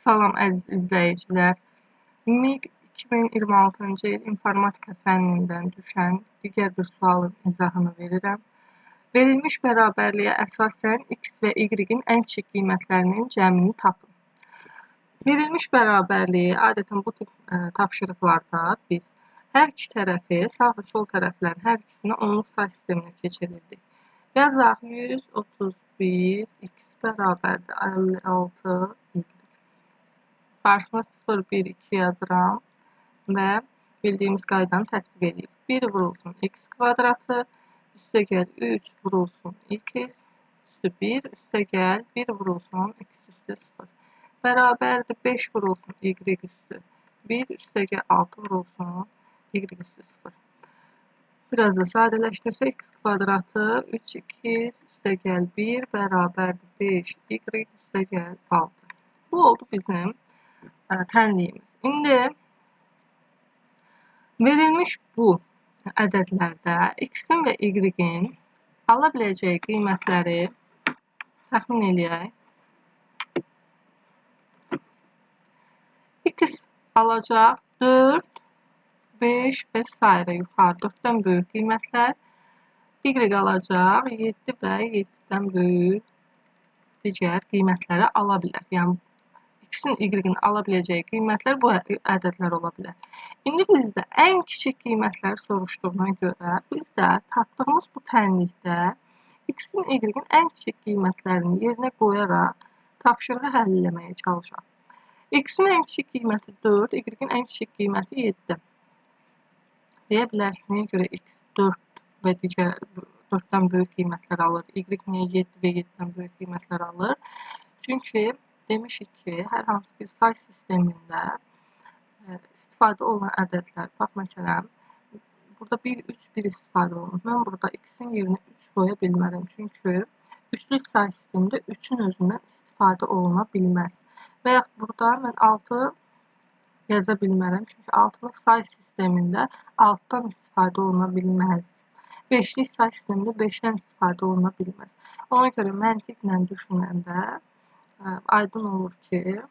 Salam əziz izləyicilər. MİQ 2026-cı il informatika fənnindən düşən digər bir sualın izahını verirəm. Verilmiş bərabərliyə əsasən x və y-in ən kiçik qiymətlərinin cəmini tapın. Verilmiş bərabərliyi adətən bu tip tapşırıqlarda biz hər iki tərəfi, sağ və sol tərəflərin hər ikisini onluq say sisteminə keçirirdik. Yazaq 131 x bərabərdir 56 y. Qarşısına 0, 1, 2 yazıram və bildiyimiz qaydanı tətbiq edirik. 1 vurulsun x kvadratı, üstə gəl 3 vurulsun x, üstü 1, üstə gəl 1 vurulsun x üstü 0. Bərabərdir 5 vurulsun y üstü 1, üstə gəl 6 vurulsun y üstü 0. Biraz da sadələşdirsək, x kvadratı 3x üstə gəl 1 bərabərdir 5 y üstə gəl 6. Bu oldu bizim tənliyimiz. İndi verilmiş bu ədədlərdə x-in və y-in ala biləcəyi qiymətləri təxmin eləyək. X alacaq 4, 5 və s. yuxarı 4-dən böyük qiymətlər. Y alacaq 7 və 7-dən böyük digər qiymətləri ala bilər. Yəni x-in, y-in ala biləcəyi qiymətlər bu ədədlər ola bilər. İndi bizdə ən kiçik qiymətləri soruşduğuna görə biz də tapdığımız bu tənlikdə x-in, y-in ən kiçik qiymətlərini yerinə qoyaraq tapşırığı həll eləməyə çalışaq. X-in ən kiçik qiyməti 4, y-in ən kiçik qiyməti 7. Deyə bilərsiniz, niyə görə x 4 və digər 4-dən böyük qiymətlər alır, y niyə 7 və 7-dən böyük qiymətlər alır? Çünki demişik ki, hər hansı bir say sistemində istifadə olunan ədədlər, bax məsələn, burada 1, 3, 1 istifadə olunur. Mən burada x-in yerinə 3 qoya bilmərəm. Çünki üçlük say sistemində 3-ün özündən istifadə oluna bilməz. Və yaxud burada mən 6 yaza bilmərəm. Çünki 6-lıq say sistemində 6-dan istifadə oluna bilməz. 5-lik say sistemində 5-dən istifadə oluna bilməz. Ona görə məntiqlə düşünəndə aydın olur ki,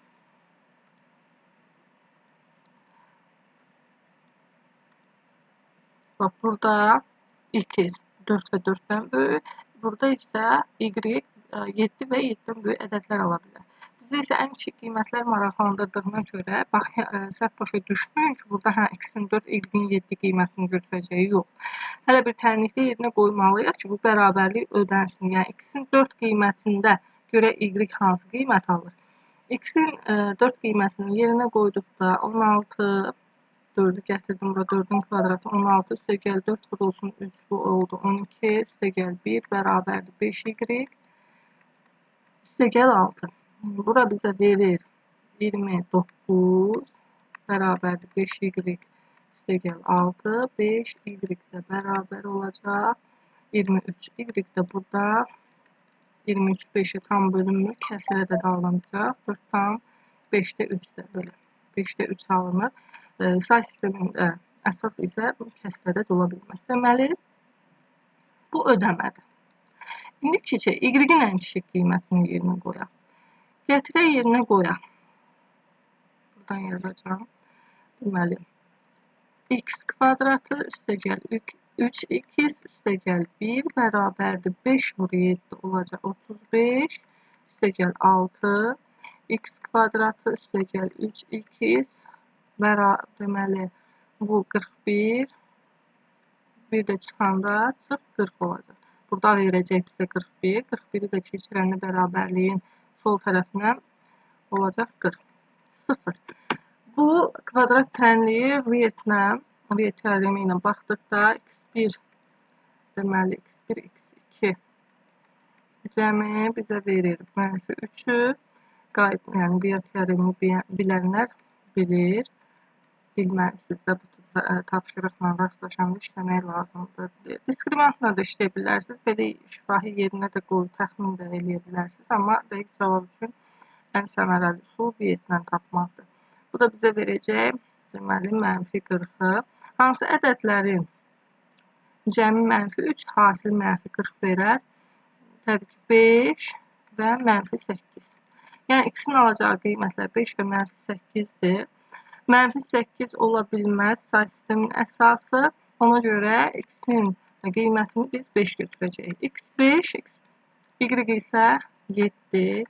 bax burada x 4 və 4-dən böyük, burada isə y 7 və 7-dən böyük ədədlər ala bilər. Bizə isə ən kiçik qiymətlər maraqlandırdığına görə, bax, səhv başa düşməyin ki, burada hə, x-in 4, y-in 7 qiymətini götürəcəyi yox. Hələ bir tənlikdə yerinə qoymalıyıq ki, bu bərabərlik ödənsin. Yəni, x-in 4 qiymətində görə y hansı qiymət alır? X-in 4 qiymətini yerinə qoyduqda 16, 4-ü gətirdim bura, 4-ün kvadratı 16, üstə gəl 4 vurulsun 3, bu oldu 12, üstə gəl 1 bərabərdir 5y, üstə gəl 6. Bura bizə verir 29 bərabərdir 5y, üstə gəl 6, 5y də bərabər olacaq 23, y də burada 23 5-ə tam bölünmür, kəsir ədəd alınacaq. 4 tam 5-də 3 də belə. 5-də 3 alınır. Say sistemində əsas isə kəsir ədəd ola bilməz. Deməli, bu ödəmədir. İndi keçək, y-in ən kiçik qiymətini yerinə qoyaq. Gətirək yerinə qoyaq. Buradan yazacağam. Deməli, x kvadratı üstə gəl 3x üstə gəl 1 bərabərdir 5 vur 7 olacaq 35, üstə gəl 6, x kvadratı üstə gəl 3x, deməli bu 41, bir də çıxanda çıx 40 olacaq. Burada verəcək bizə 41, 41-i də keçirəndə bərabərliyin sol tərəfinə olacaq 40, 0. Bu kvadrat tənliyi Vietlə, Viet teoremi ilə baxdıqda x1, deməli x1, x2 cəmi bizə verir mənfi 3-ü. Yəni Viet teoremini bilənlər bilir. Bilməlisiniz də bu tapşırıqla rastlaşanda işləmək lazımdır. Diskriminantla da işləyə bilərsiniz. Belə şifahi yerinə də qoyub təxmin də eləyə bilərsiniz. Amma dəqiq cavab üçün ən səmərəli üsul Vietlə tapmaqdır. Bu da bizə verəcək deməli mənfi 40-ı. Hansı ədədlərin cəmi mənfi 3, hasil mənfi 40 verər? Təbii ki, 5 və mənfi 8. Yəni, x-in alacağı qiymətlər 5 və mənfi 8-dir. Mənfi 8 ola bilməz say sistemin əsası. Ona görə x-in qiymətini biz 5 götürəcəyik. X 5, y isə 7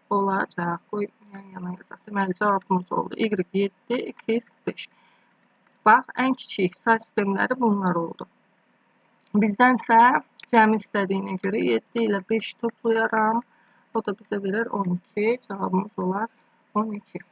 olacaq. Qoy, yan yana yazaq. Deməli, cavabımız oldu. Y 7, x 5. Bax, ən kiçik say sistemləri bunlar oldu. Bizdənsə cəmi istədiyinə görə 7 ilə 5 toplayaram. O da bizə verər 12. Cavabımız olar 12.